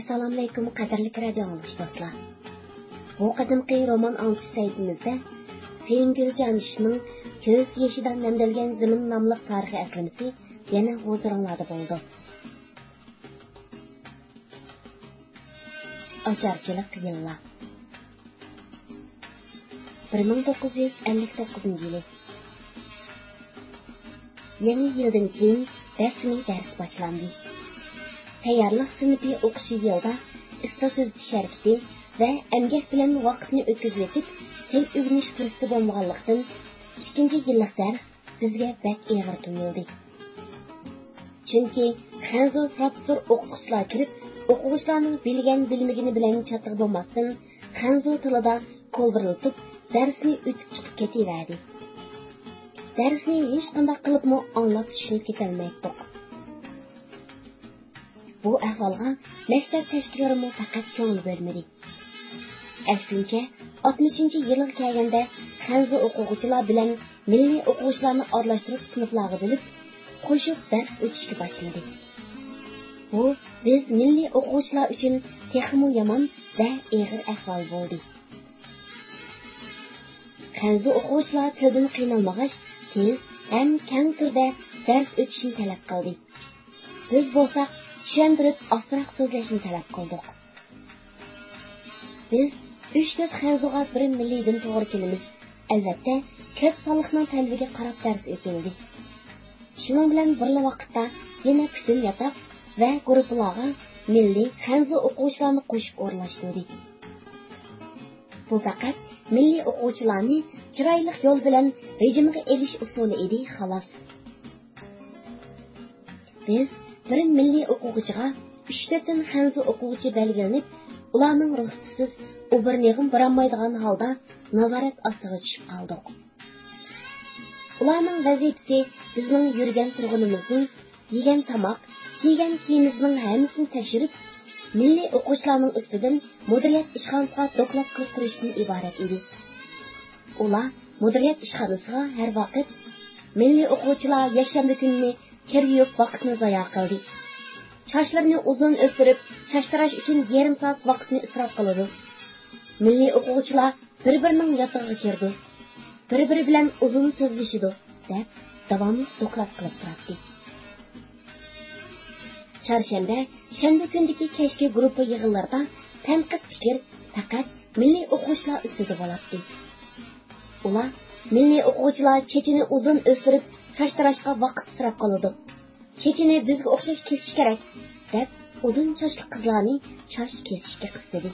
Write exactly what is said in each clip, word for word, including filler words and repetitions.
ئەسسالامۇئەلەيكۇم، قەدىرلىك رادىئو ئاڭلىغۇچى دوستلار. بۇ قېتىمقى رومان ئاڭلىتىش سەھىپىمىزدە سېيىنگۈل جانىشېفنىڭ كۆز يېشىدان نەمدەلگەن زېمىن ناملىق تارىخىي ئەسلىمىسى يەنە ھۇزۇرۇڭلاردا بولىدۇ. ئاچارچىلىق يىللار. بىر مىڭ توققۇز يۈز ئەللىك توققۇزىنچى يىلى. يېڭى يىلدىن كېيىن رەسمىي دەرس باشلاندى. تەييارلىق سىنىپى ئوقۇش يىلىدا ئىستىل تۈزىتىش ھەرىكىتى ۋە ئەمگەك بىلەن ۋاقىتنى ئۆتكۈزۈۋېتىپ، تىل ئۆگىنىش پۇرسىتى بولمىغانلىقتىن، ئىككىنچى يىللىق دەرس بىزگە بەك ئېغىر تۇيۇلدى. چۈنكى خەنزۇ پروفېسسور ئوقۇتقۇچىلار كىرىپ، ئوقۇغۇچىلارنىڭ بىلگەن-بىلمىگىنى بىلەن چاتىقى بولماستىن، خەنزۇ تىلىدا كولدۇرلىتىپ، دەرسنى ئۆتۈپ چىقىپ كېتىۋەردى. دەرسنى ھېچقانداق قىلىپمۇ ئاڭلاپ چۈشىنىپ كېتەلمەيتتۇق. بۇ ئەھۋالغا مەكتەپ تەشكىللىرىمۇ پەقەت كۆڭۈل بۆلمىدى. ئەكسىنچە، ئاتمىشىنچى يىلغا كەلگەندە خەنزۇ ئوقۇغۇچىلار بىلەن مىللىي ئوقۇغۇچىلارنى ئارىلاشتۇرۇپ سىنىپلارغا بۆلۈپ، قوشۇپ دەرس ئۆتۈشكە باشلىدى. بۇ بىز مىللىي ئوقۇغۇچىلار ئۈچۈن تېخىمۇ يامان ۋە ئېغىر ئەھۋال بولدى. خەنزۇ ئوقۇغۇچىلار تىلدىن قىينالمىغاچ، تېز ھەم كەڭ تۈردە دەرس ئۆتۈشنى تەلەپ قىلدى. بىز بولساق چۈشەندۈرۈپ ئاستىراق سۆزلەشنى تەلەپ قىلدۇق. بىز ئۈچ تۆت خەنزۇغا بىر مىللىيدىن توغرا كېلىمىز. ئەلۋەتتە، كۆپ سانلىقنىڭ تەلىپىگە قاراپ دەرس ئۆتۈلدى. شۇنىڭ بىلەن بىرلا ۋاقىتتا يەنە پۈتۈن ياتاق ۋە گۇرۇپپىلارغا مىللىي خەنزۇ ئوقۇغۇچىلارنى قوشۇپ ئورۇنلاشتۇردى. بۇ پەقەت مىللىي ئوقۇغۇچىلارنى چىرايلىق يول بىلەن رېجىمغا ئېلىش ئۇسۇلى ئىدى، خالاس. بىز بىر مىللىي ئوقۇغۇچىغا ئۈچ تۆتتىن خەنزۇ ئوقۇغۇچى بەلگىلىنىپ، ئۇلارنىڭ رۇخسىتىسىز ئوبېرنېغىم بارالمايدىغان ھالدا نازارەت ئاستىغا چۈشۈپ قالدۇق. ئۇلارنىڭ ۋەزىپىسى بىزنىڭ يۈرگەن تۇرغىنىمىزنى، يېگەن تاماق، كىيگەن كىيىمىمىزنىڭ ھەممىسىنى تەكشۈرۈپ، مىللىي ئوقۇغۇچىلارنىڭ ئۈستىدىن مۇدىرىيەت ئىشخانىسىغا دوكلات قىلىپ تۇرۇشتىن ئىبارەت ئىدى. ئۇلار مۇدىرىيەت ئىشخانىسىغا ھەر ۋاقىت، «مىللىي ئوقۇغۇچىلار يەكشەنبە كۈنىنى كىر يۇيۇپ ۋاقىتنى زايا قىلدى. چاچلىرىنى ئۇزۇن ئۆستۈرۈپ، چاچ تاراش ئۈچۈن يېرىم سائەت ۋاقىتنى ئىسراپ قىلىدۇ. مىللىي ئوقۇغۇچىلار بىر-بىرىنىڭ ياتىقىغا كىرىدۇ، بىر-بىرى بىلەن ئۇزۇن سۆزلىشىدۇ» دەپ، داۋاملىق دوكلات قىلىپ تۇراتتى. چارشەنبە، شەنبە كۈندىكى كەچكى گۇرۇپپا يىغىنلىرىدا تەنقىد پىكىر پەقەت مىللىي ئوقۇغۇچىلار ئۈستىدە بولاتتى. ئۇلار، «مىللىي ئوقۇغۇچىلار چېچىنى ئۇزۇن ئۆستۈرۈپ، چاچ تاراشقا ۋاقىت ئىسراپ قىلىدۇ. چېچىنى بىزگە ئوخشاش كېسىش كېرەك» دەپ، ئۇزۇن چاچلىق قىزلارنى چاچ كېسىشكە قىستىدى.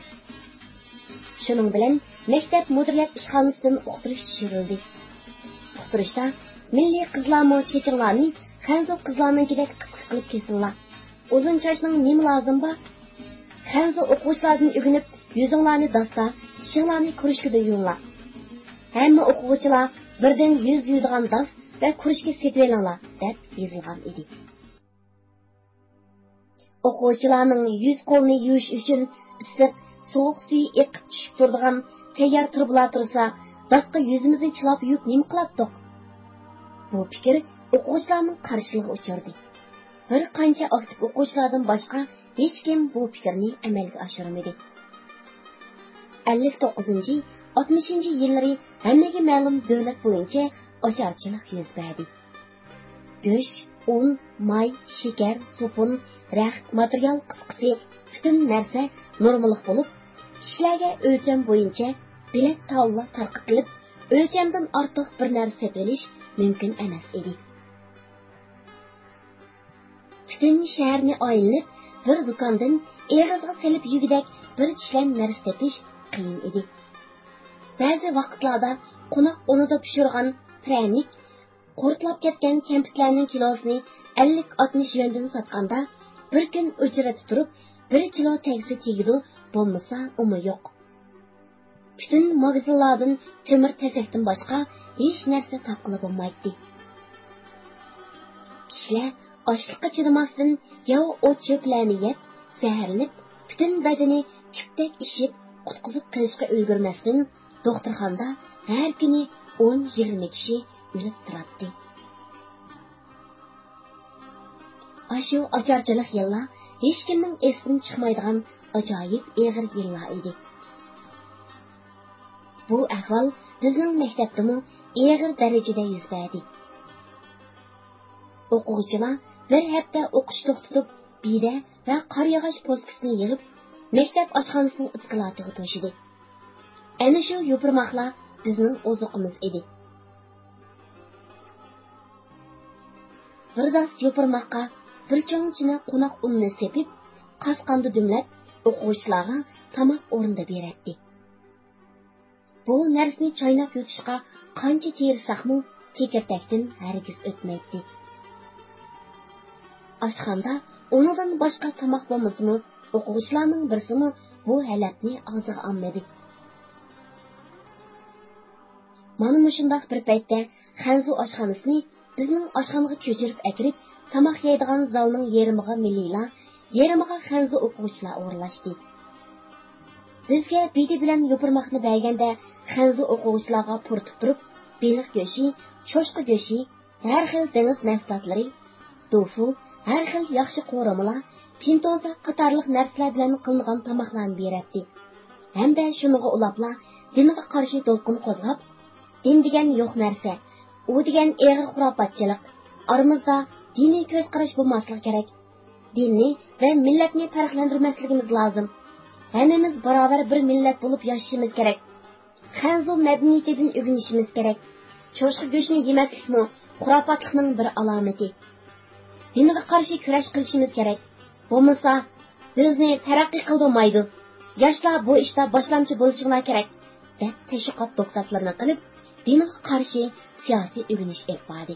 شۇنىڭ بىلەن مەكتەپ مۇدىرىيەت ئىشخانىسىدىن ئۇقتۇرۇش چۈشۈرۈلدى. ئۇقتۇرۇشتا، «مىللىي قىزلارمۇ چېچىڭلارنى خەنزۇ قىزلارنىڭكىدەك قىسقا قىلىپ كېسىڭلار. ئۇزۇن چاچنىڭ نېمە لازىمى بار؟ خەنزۇ ئوقۇغۇچىلاردىن ئۆگىنىپ، يۈزۈڭلارنى داستا، چىشىڭلارنى كۇرۇچكىدا يۇيۇڭلار. ھەممە ئوقۇغۇچىلار بىردىن يۈز يۇيىدىغان داس ۋە كۇرۇچكا سېتىۋېلىڭلار» دەپ يېزىلغان ئىدى. ئوقۇغۇچىلارنىڭ يۈز قولىنى يۇيۇش ئۈچۈن ئىسسىق، سوغۇق سۈيى ئېقىپ چۈشۈپ تۇرىدىغان تەييار تۇرۇبىلار تۇرسا، داسقا يۈزىمىزنى چىلاپ يۇيۇپ نېمە قىلاتتۇق؟ بۇ پىكىر ئوقۇغۇچىلارنىڭ قارشىلىقىغا ئۇچرىدى. بىر قانچە ئاكتىپ ئوقۇغۇچىلاردىن باشقا ھېچكىم بۇ پىكىرنى ئەمەلگە ئاشۇرمىدى. ئەللىك توققۇزىنچى، ئاتمىشىنچى يىللىرى ھەممىگە مەلۇم دۆلەت بويىچە ئاچارچىلىق يۈز بەردى. گۆش، ئۇن، ماي، شېكەر، سوپۇن، رەخت، ماتېرىيال، قىسقىسى، پۈتۈن نەرسە نورماللىق بولۇپ، كىشىلەرگە ئۆلچەم بويىچە بېلەت تاۋۇللار تارقىتىلىپ، ئۆلچەمدىن ئارتۇق بىر نەرسە سېتىۋېلىش مۇمكىن ئەمەس ئىدى. پۈتۈن شەھەرنى ئايلىنىپ، بىر دۇكاندىن ئېغىزغا سېلىپ يېگۈدەك بىر چىشلەم نەرسە تېپىش قىيىن ئىدى. بەزى ۋاقىتلاردا قوناق ئۇنىدا پىشۇرغان پىرەنىك، قۇرتلاپ كەتكەن كەمپۈتلەرنىڭ كىلوسىنى ئەللىك ئاتمىش يۈەندىن ساتقاندا، بىر كۈن ئۇچرەتتە تۇرۇپ، بىر كىلو تەگسە تېگىدۇ، بولمىسا ئۇمۇ يوق. پۈتۈن ماگىزىنلاردىن تۆمۈر تەسەكتىن باشقا ھېچ نەرسە تاپقىلى بولمايتتى. كىشىلەر ئاچلىققا چىدىماستىن ياۋا ئوت-چۆپلەرنى يەپ، زەھەرلىنىپ، پۈتۈن بەدىنى كۈپتەك ئىششىپ، قۇتقۇزۇپ قېلىشقا ئۈلگۈرمەستىن، دوختۇرخانىدا ھەر كۈنى ئون يىگىرمە كىشى ئۆلۈپ تۇراتتى. ئاشۇ ئاچارچىلىق يىللار ھېچكىمنىڭ ئېسىدىن چىقمايدىغان ئاجايىپ ئېغىر يىللار ئىدى. بۇ ئەھۋال بىزنىڭ مەكتەپتىمۇ ئېغىر دەرىجىدە يۈز بەردى. ئوقۇغۇچىلار بىر ھەپتە ئوقۇش توختىتىپ، بىدە ۋە قارىياغاچ پوسكىسىنى يىغىپ، مەكتەپ ئاشخانىسىنىڭ ئىسكىلاتىغا توشىدى. ئەنە شۇ يوپۇرماقلار بىزنىڭ ئوزۇقىمىز ئىدى. بىر داس يوپۇرماققا بىر چوڭ چىنە قوناق ئۇنىنى سېپىپ، قاسقاندا دۈملەپ، ئوقۇغۇچىلارغا تاماق ئورنىدا بېرەتتى. بۇ نەرسىنى چايناپ يۇتۇشقا قانچە تىرىشساقمۇ، كېكىردەكتىن ھەرگىز ئۆتمەيتتى. ئاشخانىدا ئۇنىڭدىن باشقا تاماق بولمىسىمۇ، ئوقۇغۇچىلارنىڭ بىرسىمۇ بۇ ھەلەپنى ئاغزىغا ئالمىدى. مانا مۇشۇنداق بىر پەيتتە خەنزۇ ئاشخانىسىنى بىزنىڭ ئاشخانىغا كۆچۈرۈپ ئەكىرىپ، تاماق يەيدىغان زالنىڭ يېرىمىغا مىللىيلار، يېرىمىغا خەنزۇ ئوقۇغۇچىلار ئورۇنلاشتى. بىزگە بىدە بىلەن يوپۇرماقنى بەرگەندە، خەنزۇ ئوقۇغۇچىلارغا پۇرىتىپ تۇرۇپ، بېلىق گۆشى، چوشقا گۆشى، ھەر خىل دېڭىز مەھسۇلاتلىرى، توفۇ، ھەر خىل ياخشى قورۇمىلار، پىنتوزا قاتارلىق نەرسىلەر بىلەن قىلىنغان تاماقلارنى بېرەتتى. ھەمدە شۇنىڭغا ئۇلاپلا دىنغا قارشى دولقۇن قوزغاپ، «دىن دېگەن يوق نەرسە، ئۇ دېگەن ئېغىر خۇراپاتچىلىق، ئارىمىزدا دىنىي كۆز قاراش بولماسلىقى كېرەك. دىننى ۋە مىللەتنى پەرقلەندۈرمەسلىكىمىز لازىم. ھەممىمىز باراۋەر بىر مىللەت بولۇپ ياشىشىمىز كېرەك. خەنزۇ مەدەنىيىتىدىن ئۆگىنىشىمىز كېرەك. چوشقا گۆشىنى يېمەسلىكمۇ خۇراپاتلىقنىڭ بىر ئالامىتى. دىنغا قارشى كۈرەش قىلىشىمىز كېرەك. بولمىسا، بىزنى تەرەققىي قىلدۇرمايدۇ. ياشلار بۇ ئىشتا باشلامچى بولۇشىڭلار كېرەك» دەپ تەشۋىقات دوكلاتلىرىنى قىلىپ، دىنغا قارشى سىياسىي ئۆگىنىش ئېلىپ باردى.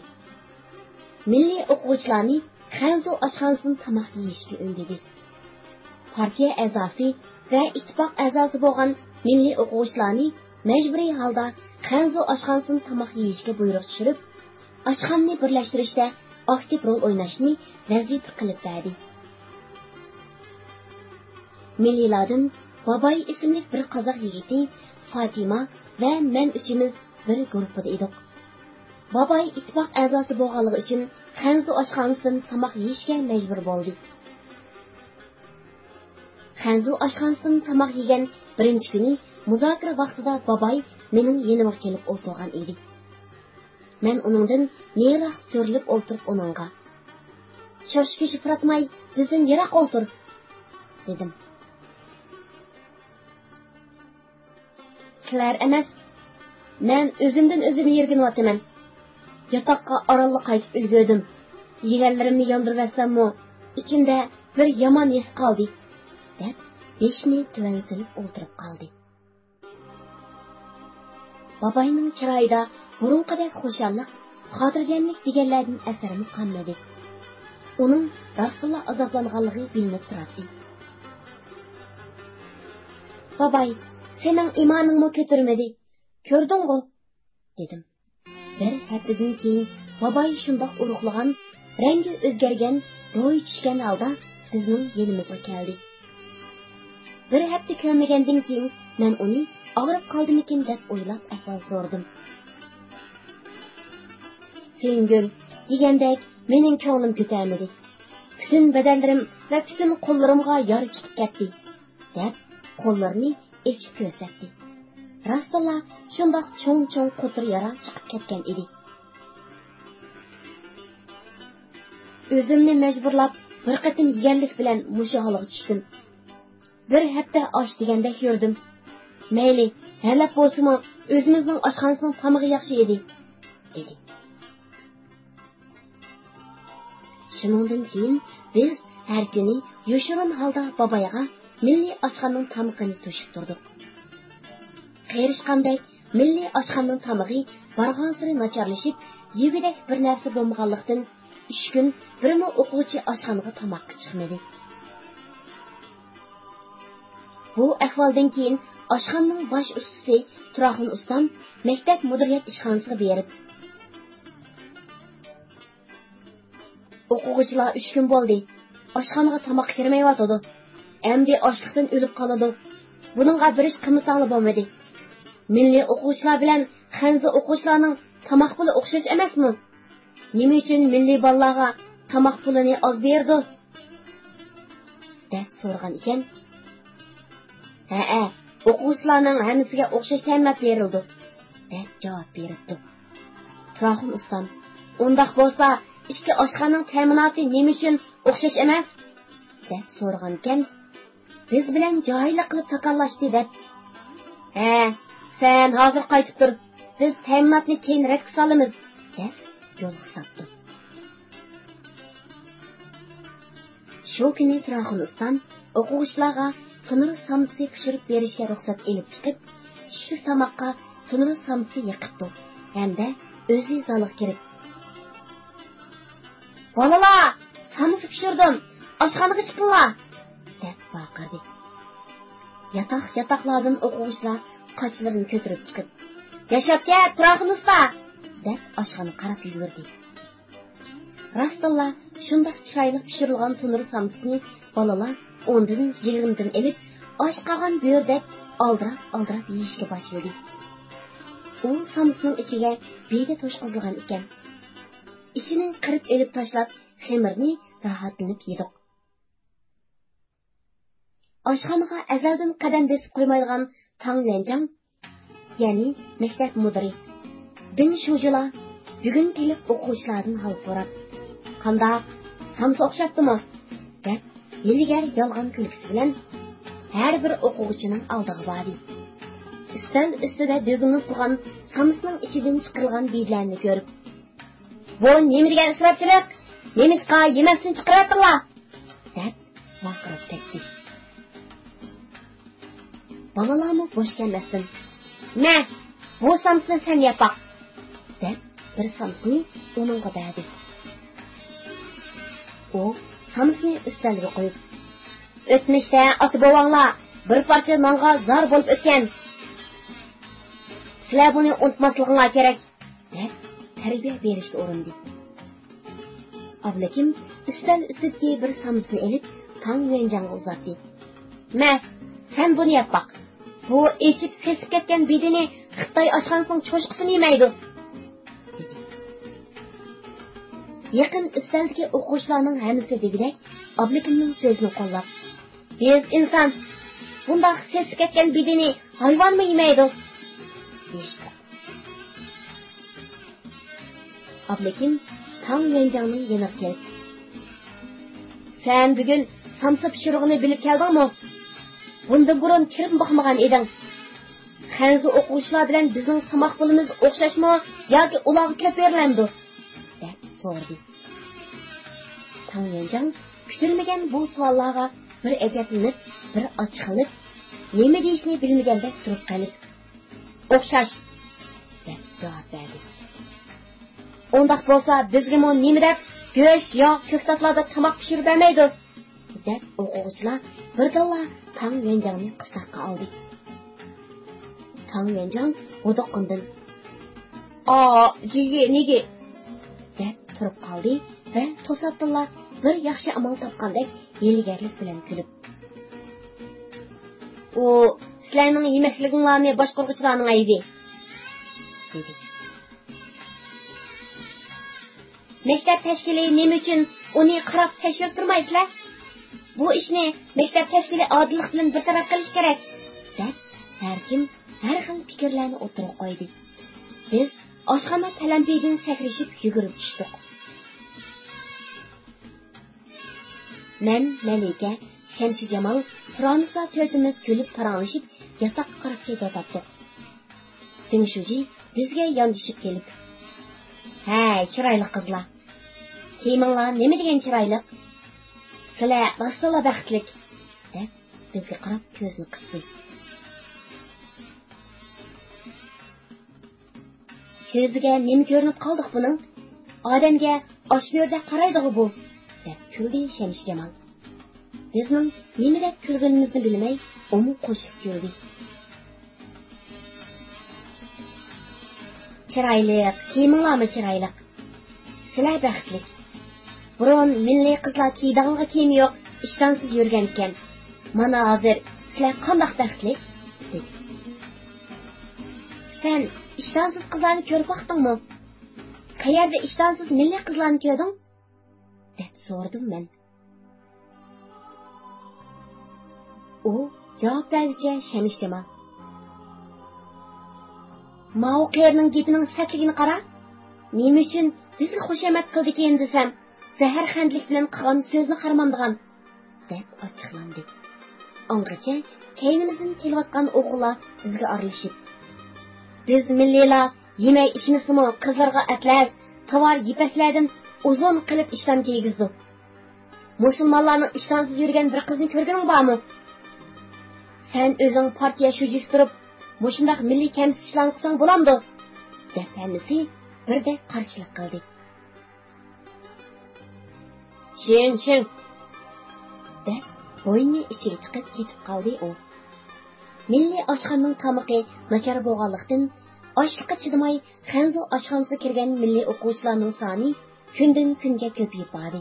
مىللىي ئوقۇغۇچىلارنى خەنزۇ ئاشخانىسىدىن تاماق يېيىشكە ئۈندىدى. پارتىيە ئەزاسى ۋە ئىتتىپاق ئەزاسى بولغان مىللىي ئوقۇغۇچىلارنى مەجبۇرىي ھالدا خەنزۇ ئاشخانىسىدىن تاماق يېيىشكە بۇيرۇق چۈشۈرۈپ، ئاشخانىنى بىرلەشتۈرۈشتە ئاكتىپ رول ئويناشنى ۋەزىپە قىلىپ بەردى. مىللىيلاردىن باباي ئىسىملىك بىر قازاق يىگىتى، فاتىما ۋە مەن ئۈچىمىز بىر گۇرۇپپىدا ئىدۇق. باباي ئىتتىپاق ئەزاسى بولغانلىقى ئۈچۈن خەنزۇ ئاشخانىسىدىن تاماق يېيىشكە مەجبۇر بولدى. خەنزۇ ئاشخانىسىدىن تاماق يېگەن بىرىنچى كۈنى مۇزاكىرە ۋاقتىدا باباي مېنىڭ يېنىمغا كېلىپ ئولتۇرغان ئىدى. مەن ئۇنىڭدىن نېرىراق سۆرىلىپ ئولتۇرۇپ ئۇنىڭغا، «چوشقا گۆشى پۇراتماي، بىزدىن يىراق ئولتۇر!» دېدىم. «سىلەر ئەمەس، مەن ئۆزۈمدىن ئۆزۈم يىرگىنىۋاتىمەن. ياتاققا ئارانلا قايتىپ ئۈلگۈردۈم. يېگەنلىرىمنى ياندۇرۇۋەتسەممۇ، ئىچىمدە بىر يامان ھېس قالدى» دەپ، بېشىنى تۆۋەن سېلىپ ئولتۇرۇپ قالدى. باباينىڭ چىرايىدا بۇرۇنقىدەك خۇشاللىق، خاتىرجەملىك دېگەنلەردىن ئەسەرمۇ قالمىدى. ئۇنىڭ راستتىنلا ئازابلانغانلىقى بىلىنىپ تۇراتتى. «باباي، سېنىڭ ئىمانىڭمۇ كۆتۈرمىدى، كۆردۈڭغۇ؟» دېدىم. بىر ھەپتىدىن كېيىن باباي شۇنداق ئورۇقلىغان، رەڭگى ئۆزگەرگەن، روھى چۈشكەن ھالدا بىزنىڭ يېنىمىزغا كەلدى. بىر ھەپتە كۆرمىگەندىن كېيىن مەن ئۇنى ئاغرىپ قالدىمىكىن دەپ ئويلاپ ئەھۋال سورىدىم. «سۆيۈنگۈل، دېگەندەك مېنىڭ كۆڭلۈم كۆتەرمىدى. پۈتۈن بەدەنلىرىم ۋە پۈتۈن قوللىرىمغا يارا چىقىپ كەتتى» دەپ، قوللىرىنى ئېچىپ كۆرسەتتى. راستتىنلا شۇنداق چوڭ-چوڭ قوتۇر يارا چىقىپ كەتكەن ئىدى. ئۆزۈمنى مەجبۇرلاپ بىر قېتىم يېگەنلىك بىلەن مۇشۇ ھالغا چۈشتۈم. بىر ھەپتە ئاچ دېگەندەك يۈردۈم. مەيلى، ھەلەپ بولسىمۇ، ئۆزىمىزنىڭ ئاشخانىسىنىڭ تامىقى ياخشى ئىدى، دېدى. شۇنىڭدىن كېيىن بىز ھەر كۈنى يوشۇرۇن ھالدا بابايغا مىللىي ئاشخانىنىڭ تامىقىنى توشۇپ تۇردۇق. قېرىشقاندەك، مىللىي ئاشخانىنىڭ تامىقى بارغانسېرى ناچارلىشىپ، يېگۈدەك بىر نەرسە بولمىغانلىقتىن، ئۈچ كۈن بىرمۇ ئوقۇغۇچى ئاشخانىغا تاماققا چىقمىدى. بۇ ئەھۋالدىن كېيىن ئاشخانىنىڭ باش ئۇستىسى تۇراخۇن ئۇستام مەكتەپ مۇدىرىيەت ئىشخانىسىغا بېرىپ، «ئوقۇغۇچىلار ئۈچ كۈن بولدى، ئاشخانىغا تاماققا كىرمەيۋاتىدۇ. ئەمدى ئاچلىقتىن ئۆلۈپ قالىدۇ. بۇنىڭغا بىر ئىش قىلمىساڭلار بولمىدى. مىللىي ئوقۇغۇچىلار بىلەن خەنزۇ ئوقۇغۇچىلارنىڭ تاماق پۇلى ئوخشاش ئەمەسمۇ؟ نېمە ئۈچۈن مىللىي بالىلارغا تاماق پۇلىنى ئاز بېرىدۇ؟» دەپ سورىغان ئىكەن. «ھەئە، ئوقۇغۇچىلارنىڭ ھەممىسىگە ئوخشاش تەمىنات بېرىلىدۇ» دەپ جاۋاب بېرىپتۇ. تۇراخۇن ئۇستام: «ئۇنداق بولسا، ئىككى ئاشخانىنىڭ تەمىناتى نېمە ئۈچۈن ئوخشاش ئەمەس؟» دەپ سورىغانىكەن. «بىز بىلەن جاھىللىق قىلىپ تاكاللاشتى» دەپ. «ھە، سەن ھازىر قايتىپ تۇر، بىز تەمىناتنى كېيىن رەتكە سالىمىز» دەپ يولغا ساپتۇ. شۇ كۈنى تۇراخۇن ئۇستام ئوقۇغۇچىلارغا تونۇر سامسىسى پىشۇرۇپ بېرىشكە رۇخسەت ئېلىپ چىقىپ، چۈشلۈك تاماققا تونۇر سامسىسى يېقىپتۇ ھەمدە ئۆزى زالغا كىرىپ: «بالىلار، سامسا پىشۇردۇم، ئاشخانىغا چىقىڭلار!» دەپ ۋارقىرىدى. ياتاق-ياتاقلاردىن ئوقۇغۇچىلار قاچىلىرىنى كۆتۈرۈپ چىقىپ: «ياشاپ كەت، تۇراخۇن ئۇستا!» دەپ ئاشخانىغا قاراپ يۈگۈردى. راستتىنلا شۇنداق چىرايلىق پىشۇرۇلغان تونۇر سامسىسىنى بالىلار ئوندىن، يىگىرمىدىن ئېلىپ، ئاچ قالغان بۆرىدەك ئالدىراپ-ئالدىراپ يېيىشكە باشلىدى. ئۇ سامسىنىڭ ئىچىگە بىدە توشقۇزۇلغان ئىكەن. ئىچىنى قىرىپ ئېلىپ تاشلاپ، خېمىرنى راھەتلىنىپ يېدۇق. ئاشخانىغا ئەزەلدىن قەدەم بېسىپ قويمايدىغان تاڭ يۈەنجاڭ، يەنى مەكتەپ مۇدىرى دىڭ شۇجىلا بۈگۈن كېلىپ ئوقۇغۇچىلاردىن ھال سوراپ، «قانداق، سامسا ئوخشاپتىمۇ؟» دەپ، ھىيلىگەر يالغان كۈلكىسى بىلەن ھەر بىر ئوقۇغۇچىنىڭ ئالدىغا باردى. ئۈستەل ئۈستىدە دۆگىلىنىپ تۇرغان سامسىنىڭ ئىچىدىن چىقىرىلغان بىدىلەرنى كۆرۈپ، «بۇ نېمە دېگەن ئىسراپچىلىق؟ نېمىشقا يېمەستىن چىقىرىۋەتتىڭلار؟» دەپ ۋارقىراپ كەتتى. بالىلارمۇ بوش كەلمەستىن، «مە، بۇ سامسىنى سەن يەپ باق» دەپ، بىر سامسىنى ئۇنىڭغا بەردى. ئۇ سامسىنى ئۈستەلگە قويۇپ، «ئۆتمۈشتە ئاتا-بوۋاڭلار بىر پارچە نانغا زار بولۇپ ئۆتكەن. سىلەر بۇنى ئۇنتۇماسلىقىڭلار كېرەك» دەپ، تەربىيە بېرىشكە ئۇرۇندى. ئابلىكىم ئۈستەل ئۈستىدىكى بىر سامسىنى ئېلىپ، تاڭ يۈەنجاڭغا ئۇزاتتى. «مە، سەن بۇنى يەپ باق. بۇ ئېچىپ سېسىپ كەتكەن بېدىنى خىتاي ئاشخانىسىنىڭ چوشقىسىمۇ يېمەيدۇ» دېدى. يېقىن ئۈستەلدىكى ئوقۇغۇچىلارنىڭ ھەممىسى دېگۈدەك ئابلىكىمنىڭ سۆزىنى قوللاپ، «بىز ئىنسان، بۇنداق سېسىپ كەتكەن بېدىنى ھايۋانمۇ يېمەيدۇ» دېيىشتى. ئابلىكىم تاڭ يۈەنجاڭنىڭ يېنىغا كېلىپ، «سەن بۈگۈن سامسا پىشۇرغىنى بىلىپ كەلدىڭمۇ؟ بۇندىن بۇرۇن كىرىپمۇ باقمىغان ئىدىڭ. خەنزۇ ئوقۇغۇچىلار بىلەن بىزنىڭ تاماق پۇلىمىز ئوخشاشمۇ ياكى ئۇلارغا كۆپ بېرىلەمدۇ؟» دەپ سورىدى. تاڭ يۈەنجاڭ كۈتۈلمىگەن بۇ سوئاللارغا بىر ئەجەبلىنىپ، بىر ئاچچىقلىنىپ، نېمە دېيىشنى بىلمىگەندەك تۇرۇپ قېلىپ، «ئوخشاش» دەپ جاۋاب بەردى. «ئۇنداق بولسا بىزگىمۇ نېمە دەپ گۆش، ياغ، كۆكتاتلاردا تاماق پىشۇرۇپ بەرمەيدۇ؟» دەپ ئوقۇغۇچىلار بىردىنلا تاڭ يۈەنجاڭنى قىستاققا ئالدى. تاڭ يۈەنجاڭ ھودۇققىنىدىن، «ئا، جىگى، نىگى!» دەپ تۇرۇپ قالدى ۋە توساتتىنلا بىر ياخشى ئامال تاپقاندەك ھىيلىگەرلىك بىلەن كۈلۈپ، «ئۇ سىلەرنىڭ يېمەكلىكىڭلارنى باشقۇرغۇچىلارنىڭ ئەيىبى» دېدى. «مەكتەپ تەشكىلى نېمە ئۈچۈن ئۇنى قاراپ تەكشۈرۈپ تۇرمايسىلەر؟ بۇ ئىشنى مەكتەپ تەشكىلى ئادىللىق بىلەن بىر تەرەپ قىلىش كېرەك» دەپ، ھەركىم ھەر خىل پىكىرلەرنى ئوتتۇرىغا قويدى. بىز ئاشخانا پەلەمپىيىدىن سەكرىشىپ يۈگۈرۈپ چۈشتۇق. مەن، مەلىكە، شەمشىجامال، تۇرانىسا تۆتىمىز كۈلۈپ پاراڭلىشىپ ياتاققا قاراپ كېتىۋاتاتتۇق. دىڭ شۇجى بىزگە ياندىشىپ كېلىپ، «ھەي، چىرايلىق قىزلار! كىيىمىڭلار نېمە دېگەن چىرايلىق! سىلەر راستتىنلا بەختلىك!» دەپ، بىزگە قاراپ كۆزىنى قىستى. «كۆزىگە نېمە كۆرۈنۈپ قالدىغۇ بۇنىڭ؟ ئادەمگە ئاچ مۈرىدەك قارايدىغۇ بۇ!» دەپ كۈلدى شەمشىجامال. بىزنىڭ نېمە دەپ كۈلگىنىمىزنى بىلمەي، ئۇمۇ قوشۇلۇپ كۈلدى. «چىرايلىق، كىيىمىڭلارمۇ چىرايلىق. سىلەر بەختلىك. بۇرۇن مىللىي قىزلار كىيىدىغانغا كىيىمى يوق، ئىشتانسىز يۈرگەنىكەن. مانا ھازىر سىلەر قانداق بەختلىك!» دېدى. «سەن ئىشتانسىز قىزلارنى كۆرۈپ باقتىڭمۇ؟ قەيەردە ئىشتانسىز مىللىي قىزلارنى كۆردۈڭ؟» دەپ سورىدىم مەن. ئۇ جاۋاب بەرگۈچە شەمشىجامال: «ماۋۇ قېرىنىڭ گېپىنىڭ سەتلىكىنى قارا! نېمە ئۈچۈن بىزگە خۇشامەت قىلىدىكىن دېسەم، زەھەرخەندىلىك بىلەن قىلغان سۆزنى قارىمامدىغان؟» دەپ ئاچچىقلاندى. ئاڭغىچە كەينىمىزدىن كېلىۋاتقان ئوغۇللار بىزگە ئارىلىشىپ: «بىز مىللىيلار يېمەي ئىچمىسىمۇ، قىزلارغا ئەتلەس، تاۋار يىپەكلەردىن ئۇزۇن قىلىپ ئىشتان كىيگۈزدۇق. مۇسۇلمانلارنىڭ ئىشتانسىز يۈرگەن بىر قىزنى كۆرگىنىڭ بارمۇ؟ سەن ئۆزۈڭ پارتىيە شۇجىسى تۇرۇپ، مۇشۇنداق مىللىي كەمسىتىشلارنى قىلساڭ بولامدۇ؟» دەپ ھەممىسى بىردەك قارشىلىق قىلدى. «شىڭ، شىڭ!» دەپ بوينىنى ئىچىگە تىقىپ كېتىپ قالدى ئۇ. مىللىي ئاشخانىنىڭ تامىقى ناچار بولغانلىقتىن، ئاچلىققا چىدىماي خەنزۇ ئاشخانىسىغا كىرگەن مىللىي ئوقۇغۇچىلارنىڭ سانى كۈندىن كۈنگە كۆپىيىپ باردى.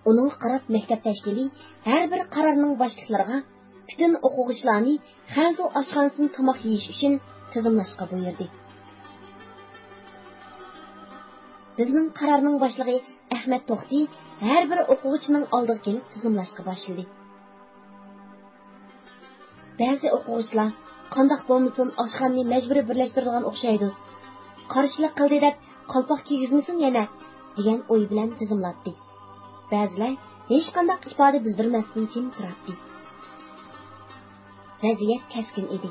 ئۇنىڭغا قاراپ مەكتەپ تەشكىلى ھەر بىر قارارنىڭ باشلىقلىرىغا پۈتۈن ئوقۇغۇچىلارنى خەنزۇ ئاشخانىسىدا تاماق يېيىش ئۈچۈن تىزىملاشقا بۇيرۇدى. بىزنىڭ قارارنىڭ باشلىقى ئەخمەت توختى ھەر بىر ئوقۇغۇچىنىڭ ئالدىغا كېلىپ تىزىملاشقا باشلىدى. بەزى ئوقۇغۇچىلار: «قانداق بولمىسۇن، ئاشخانىنى مەجبۇرىي بىرلەشتۈرىدىغان ئوخشايدۇ. قارشىلىق قىلدى دەپ قالپاق كىيگۈزمىسۇن يەنە!» دېگەن ئوي بىلەن تىزىملاتتى. بەزىلەر ھېچقانداق ئىپادە بىلدۈرمەستىن جىم تۇراتتى. ۋەزىيەت كەسكىن ئىدى.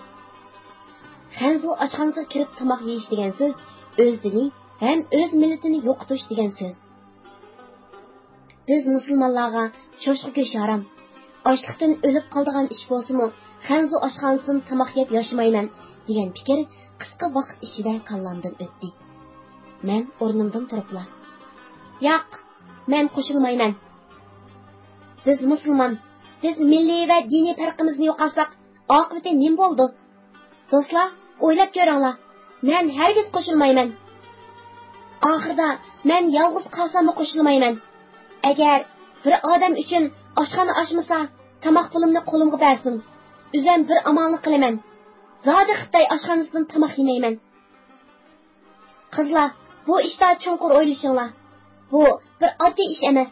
خەنزۇ ئاشخانىسىغا كىرىپ تاماق يېيىش دېگەن سۆز ئۆز دىنى ھەم ئۆز مىللىتىنى يوقىتىش دېگەن سۆز. بىز مۇسۇلمانلارغا چوشقا گۆشى ھارام. ئاچلىقتىن ئۆلۈپ قالىدىغان ئىش بولسىمۇ، خەنزۇ ئاشخانىسىدىن تاماق يەپ ياشىمايمەن، دېگەن پىكىر قىسقا ۋاقىت ئىچىدە كاللامدىن ئۆتتى. مەن ئورنۇمدىن تۇرۇپلا: «ياق، مەن قوشۇلمايمەن. بىز مۇسۇلمان، بىز مىللىي ۋە دىنىي پەرقىمىزنى يوقاتساق، ئاقىۋىتى نېمە بولىدۇ؟ دوستلار، ئويلاپ كۆرۈڭلار، مەن ھەرگىز قوشۇلمايمەن. ئاخىرىدا مەن يالغۇز قالساممۇ قوشۇلمايمەن. ئەگەر بىر ئادەم ئۈچۈن ئاشخانا ئاچمىسا، تاماق پۇلۇمنى قولۇمغا بەرسۇن، ئۆزۈم بىر ئامالنى قىلىمەن. زادى خىتاي ئاشخانىسىدىن تاماق يېمەيمەن.» قىزلار، بۇ ئىشتا چوڭقۇر ئويلىشىڭلار. بۇ بىر ئاددىي ئىش ئەمەس.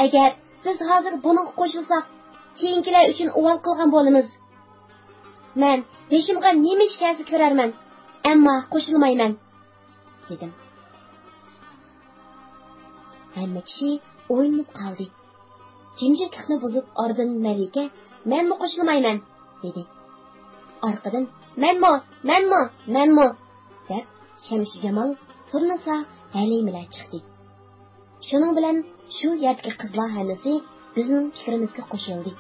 ئەگەر بىز ھازىر بۇنىڭغا قوشۇلساق، كېيىنكىلەر ئۈچۈن ئۇۋال قىلغان بولىمىز. مەن بېشىمغا نېمە ئىش كەلسە كۆرەرمەن، ئەمما قوشۇلمايمەن، دېدىم. ھەممە كىشى ئويلىنىپ قالدى. جىمجىتلىقنى بۇزۇپ ئارىدىن مەلىكە: «مەنمۇ قوشۇلمايمەن!» دېدى. ئارقىدىن: «مەنمۇ، مەنمۇ، مەنمۇ!» دەپ، شەمشىجامال، تۇرنىسا، ھەلىمىلەر چىقتى. شۇنىڭ بىلەن شۇ يەردىكى قىزلار ھەممىسى بىزنىڭ پىكرىمىزگە قوشۇلدى.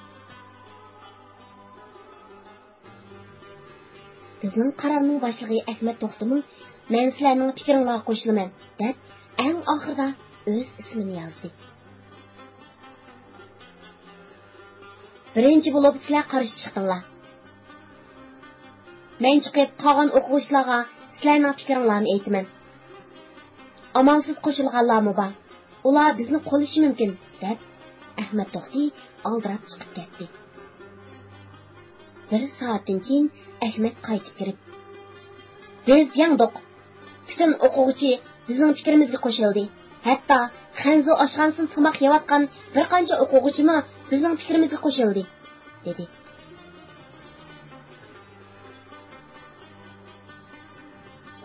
بىزنىڭ قارارنىڭ باشلىقى ئەخمەت توختىمۇ، «مەن سىلەرنىڭ پىكرىڭلارغا قوشۇلىمەن» دەپ، ئەڭ ئاخىرىدا ئۆز ئىسمىنى يازدى. بىرىنچى بولۇپ سىلەر قارشى چىقتىڭلار. مەن چىقىپ، قالغان ئوقۇغۇچىلارغا سىلەرنىڭ پىكرىڭلارنى ئېيتىمەن. ئامالسىز قوشۇلغانلارمۇ بار. ئۇلار بىزنى قوللىشى مۇمكىن، دەپ، ئەخمەت توختى ئالدىراپ چىقىپ كەتتى. بىر سائەتتىن كېيىن ئەخمەت قايتىپ كىرىپ، بىز يەڭدۇق. پۈتۈن ئوقۇغۇچى بىزنىڭ پىكرىمىزگە قوشۇلدى. ھەتتا خەنزۇ ئاشخانىسىدا تاماق يەۋاتقان بىر قانچە ئوقۇغۇچىمۇ بىزنىڭ پىكرىمىزگە قوشۇلدى، دېدى.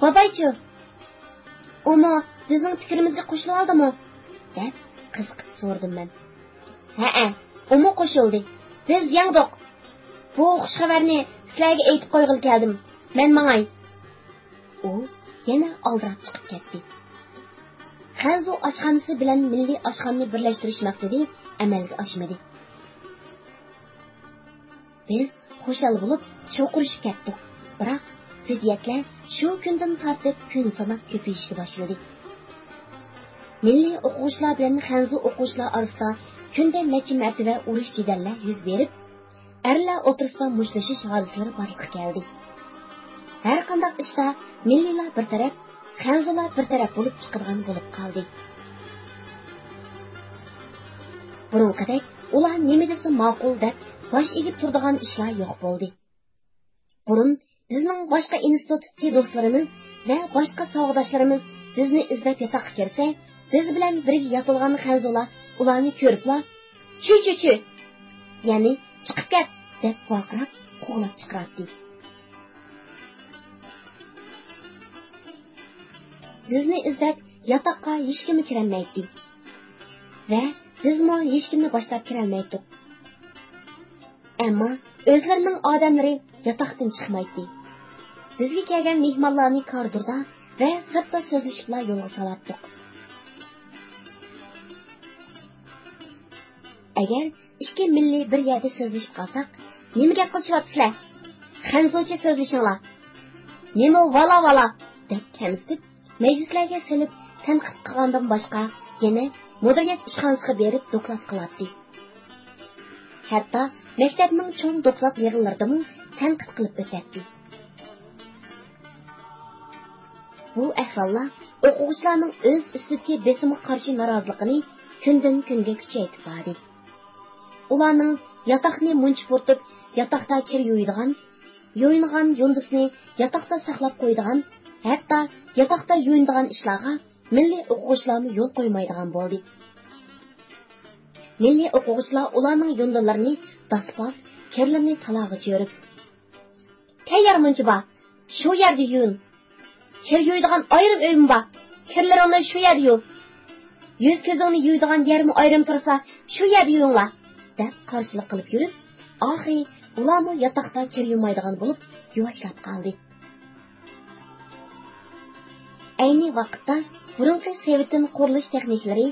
بابايچۇ، ئۇمۇ بىزنىڭ پىكرىمىزگە قوشۇلۇۋالدىمۇ؟ دەپ قىزىقىپ سورىدىم مەن. ھەئە، ئۇمۇ قوشۇلدى. بىز يەڭدۇق. بۇ خۇش خەۋەرنى سىلەرگە ئېيتىپ قويغىلى كەلدىم. مەن ماڭاي. ئۇ يەنە ئالدىراپ چىقىپ كەتتى. خەنزۇ ئاشخانىسى بىلەن مىللىي ئاشخانىنى بىرلەشتۈرۈش مەقسىتى ئەمەلگە ئاشمىدى. بىز خۇشال بولۇپ چوقۇرۇشۇپ كەتتۇق. بىراق زىددىيەتلەر شۇ كۈندىن تارتىپ كۈن ساناپ كۆپىيىشكە باشلىدى. مىللىي ئوقۇغۇچىلار بىلەن خەنزۇ ئوقۇغۇچىلار ئارىسىدا كۈندە نەچچە مەرتىبە ئۇرۇش-جېدەللەر يۈز بېرىپ، ئەرلەر ئوتتۇرىسىدا مۇشتلىشىش ھادىسىلىرى بارلىققا كەلدى. ھەرقانداق ئىشتا مىللىيلار بىر تەرەپ، خەنزۇلار بىر تەرەپ بولۇپ چىقىدىغان بولۇپ قالدى. بۇرۇنقىدەك ئۇلار نېمە دېسە ماقۇل دەپ باش ئېگىپ تۇرىدىغان ئىشلار يوق بولدى. بۇرۇن بىزنىڭ باشقا ئىنستىتۇتتىكى دوستلىرىمىز ۋە باشقا ساۋاقداشلىرىمىز بىزنى ئىزدەپ ياتاققا كىرسە، بىز بىلەن بىرگە ياتىدىغان خەنزۇلار ئۇلارنى كۆرۈپلا، «چۈ، چۈ، چۈ!» يەنى «چىقىپ كەت!» دەپ ۋارقىراپ، قوغلاپ چىقىراتتى. بىزنى ئىزدەپ ياتاققا ھېچكىممۇ كىرەلمەيتتى ۋە بىزمۇ ھېچكىمنى باشلاپ كىرەلمەيتتۇق. ئەمما ئۆزلىرىنىڭ ئادەملىرى ياتاقتىن چىقمايتتى. بىزگە كەلگەن مېھمانلارنى كارىدوردا ۋە سىرتتا سۆزلىشىپلا يولغا سالاتتۇق. ئەگەر ئىككى مىللىي بىر يەردە سۆزلىشىپ قالساق، «نېمە گەپ قىلىشىۋاتىسىلەر؟ خەنزۇچە سۆزلىشىڭلار! نېمە ۋالا ۋالا!» دەپ كەمسىتىپ، مەجلىسلەرگە سېلىپ تەنقىد قىلغاندىن باشقا، يەنە مۇدىرىيەت ئىشخانىسىغا بېرىپ دوكلات قىلاتتى. ھەتتا مەكتەپنىڭ چوڭ دوكلات يىغىنلىرىدىمۇ تەنقىد قىلىپ ئۆتەتتى. بۇ ئەھۋاللار ئوقۇغۇچىلارنىڭ ئۆز ئۈستىدىكى بېسىمغا قارشى نارازىلىقىنى كۈندىن-كۈنگە كۈچەيتىپ باردى. ئۇلارنىڭ ياتاقنى مۇنچە پۇرىتىپ، ياتاقتا كىر يۇيىدىغان، يۇيۇنغان يۇندىسىنى ياتاقتا ساقلاپ قويىدىغان، ھەتتا ياتاقتا يۇيۇنىدىغان ئىشلارغا مىللىي ئوقۇغۇچىلارمۇ يول قويمايدىغان بولدى. مىللىي ئوقۇغۇچىلار ئۇلارنىڭ يۇندىلىرىنى داسپاس، كىرلىرىنى تالاغا چۆرۈپ، «تەييار مۇنچا بار، شۇ يەردە يۇيۇن. كىر يۇيىدىغان ئايرىم ئۆيمۇ بار. كىرلىرىڭنى شۇ يەردە يۇ. يۈز-كۆزۈڭنى يۇيىدىغان يەرمۇ ئايرىم تۇرسا، شۇ يەردە يۇيۇڭلار» دەپ قارشىلىق قىلىپ يۈرۈپ، ئاخىرى ئۇلارمۇ ياتاقتا كىر يۇمايدىغان بولۇپ، يۇۋاشلاپ قالدى. ئەينى ۋاقىتتا بۇرۇنقى سېۋېتىن قۇرۇلۇش تېخنىكلىرى،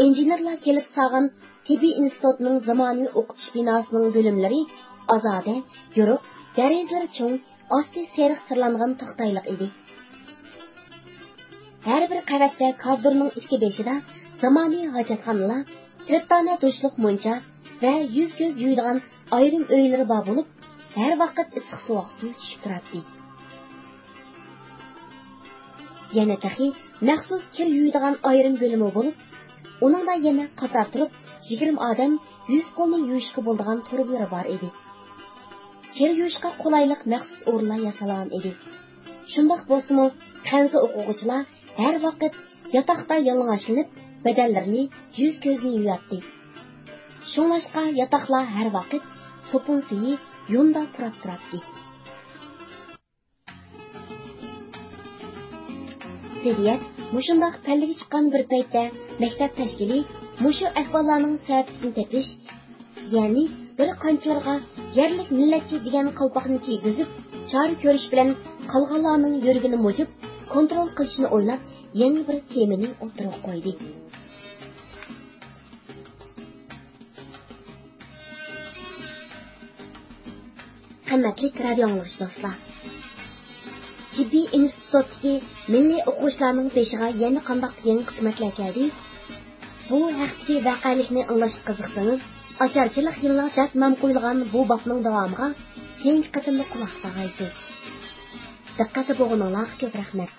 ئىنژېنېرلار كېلىپ سالغان تېببىي ئىنستىتۇتنىڭ زامانىۋى ئوقۇتۇش بىناسىنىڭ بۆلۈملىرى ئازادە، يورۇق، دېرىزىلىرى چوڭ، ئاستى سېرىق سىرلانغان تاختايلىق ئىدى. ھەر بىر قەۋەتتە كارىدورنىڭ ئىككى بېشىدا زامانىۋى ھاجەتخانىلار، تۆت دانە دۇشلۇق مۇنچا ۋە يۈز-كۆز يۇيىدىغان ئايرىم ئۆيلىرى بار بولۇپ، ھەر ۋاقىت ئىسسىق-سوغۇق سۇ چۈشۈپ تۇراتتى. يەنە تېخى مەخسۇس كىر يۇيىدىغان ئايرىم بۆلۈمى بولۇپ، ئۇنىڭدا يەنە قاتار تۇرۇپ يىگىرمە ئادەم يۈز قولنى يۇيۇشقا بولىدىغان تۇرۇبىلىرى بار ئىدى. كىر يۇيۇشقا قولايلىق مەخسۇس ئورۇنلار ياسالغان ئىدى. شۇنداق بولسىمۇ، خەنزۇ ئوقۇغۇچىلار ھەر ۋاقىت ياتاقتا يالىڭاچلىنىپ، بەدەنلىرىنى، يۈز-كۆزىنى يۇياتتى. شۇڭلاشقا ياتاقلار ھەر ۋاقىت سوپۇن سۈيى يۇندا پۇراپ تۇراتتى. زىددىيەت مۇشۇنداق پەللىگە چىققان بىر پەيتتە، مەكتەپ تەشكىلى مۇشۇ ئەھۋاللارنىڭ سەۋەبچىسىنى تېپىش، يەنى بىر قانچىلىرىغا يەرلىك مىللەتچى دېگەن قالپاقنى كىيگۈزۈپ، چارە كۆرۈش بىلەن قالغانلارنىڭ يۈرىكىنى مۇجۇپ، كونترول قىلىشنى ئويلاپ، يېڭى بىر تېمىنى ئوتتۇرىغا قويدى. قىممەتلىك رادىيو ئاڭلىغۇچى دوستلار! تېببىي ئىنستىتۇتتىكى مىللىي ئوقۇغۇچىلارنىڭ بېشىغا يەنە قانداق يېڭى قىسمەتلەر كەلدى؟ بۇ ھەقتىكى ۋەقەلىكنى ئاڭلاشقا قىزىقسىڭىز، «ئاچارچىلىق يىللار» دەپ نام قويۇلغان بۇ بابنىڭ داۋامىغا كېيىنكى قېتىمدا قۇلاق سالغايسىز. دىققەتتە بولغىنىڭلارغا كۆپ رەھمەت.